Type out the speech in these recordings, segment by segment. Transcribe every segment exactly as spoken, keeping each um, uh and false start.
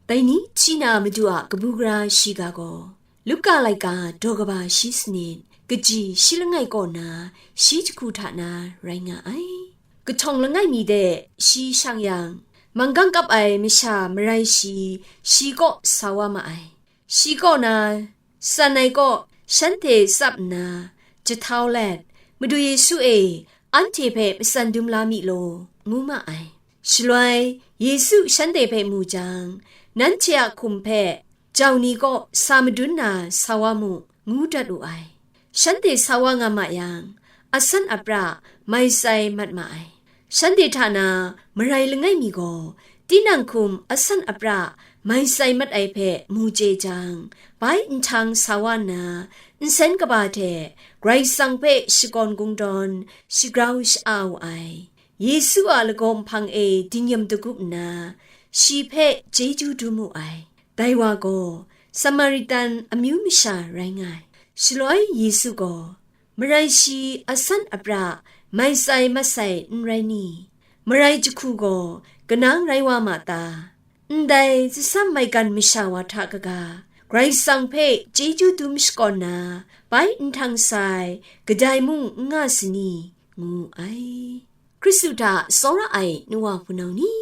Dai ni hti na Madu a kabu gara shiga gaw, Luka laika daw kaba shi sanit, kaji shi langai kaw na shi jahku hta na rai nga ai. Kahtawng langai mi de shi shang yang, manggang kap ai masha marai shi, shi kaw sa wa ma ai. Shi kaw na san ai kaw shanhte tsap nna, jahtau let, "Madu Yesu e, anhte hpe matsan dum la mi law," ngu ma ai. Shaloi Yesu shanhte hpe mu jang, nanhte a hkum hpe jau ni kaw sa madun na sa wa mu, ngu dat wu ai. Shanhte sa wa nga ma yang, asan apra mai tsai mat ma ai. Shanhte hta na marai langai mi gaw, tinang hkum asan apra mai tsai mat ai hpe mu chye jang, bai nhtang sa wa nna, nsen kaba hte Karai Kasang hpe shakawn kungdawn, shagrau sha-a wu ai. Yesu a lagaw nhpang e dingnyam dagup nna, shi hpe chyeju dum wu ai. Dai wa gaw Samaritan amyu masha rai nga ai. Shaloi Yesu gaw, "Marai shi asan apra mai tsai mat sai n rai ni? Marai jahku gaw kanang rai wa ma ta? Ndai tsasam maigan masha wa hta kaga, Karai Kasang hpe chyeju dum shakawn na, bai nhtang sai, kadai mung n nga sani?" ngu ai. Hkristu hta tsawra ai nu wa hpunau ni,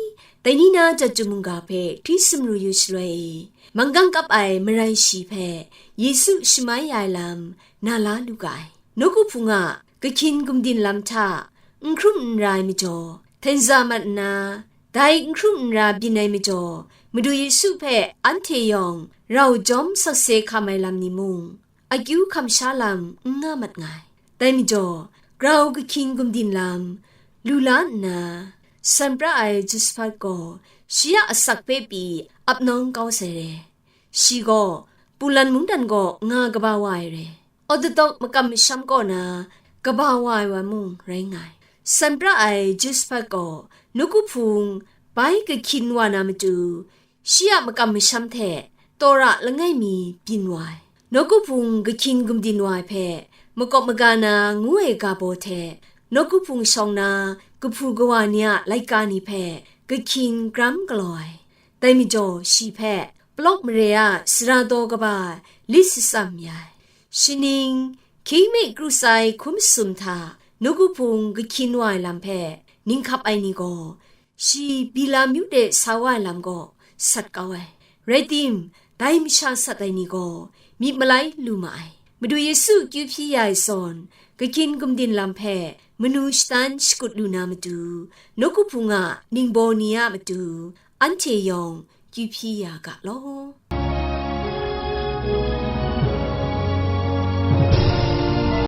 dai ni na jat chyum mungga hpe hti sumru yu shaloi, manggang kap ai marai shi hpe Yesu shamai ya ai lam na la lu ga ai. Nawku hpung a kahkyin gumdin lam hta n hkrum n ra ai majaw, htenza mat nna, dai n hkrum n ra byin ai majaw, Madu Yesu hpe anhte yawng rau jawm sakse hkam ai lam ni mung, akyu hkamsha lam n nga mat nga ai. Dai majaw, grau kahkyin gumdin lam lu la nna, san pra ai Josephat gaw shi a asak hpe pyi ap nawng kau sai re. Shi gaw Pulan mungdan kaw nga kaba wa ai re. Ortodok makam masham kaw na kaba wa ai wa mung rai nga ai. San pra ai Josephat gaw nawku hpung bai kahkyin wa na matu, shi a makam masham hte Tawra langai mi byin wa ai. Nawku hpung kahkyin gumdin wa ai hpe makawp maga na ngu ai ga baw hte, nawku hpung shawng na kahpu kawa ni a laika ni hpe kahkyin gram galaw ai. Dai majaw shi hpe palawk mare a sara daw kaba lit shatsam ya ai. Shining, hkying mi kru sai hkum sum hta nawku hpung kahkyin wa ai lam hpe ninghkap ai ni gaw, shi Bila myu de sa wa ai lam gaw sat kau ai. Rai tim, dai masha sat ai ni gaw myit malai lu ma ai. Madu Yesu kyu hpyi ya ai zawn, kahkyin gumdin lam hpe manu shadan shakut lu na matu, nawku hpung a ningbaw ni a matu, anhte yawng kyu hpyi ya ga law.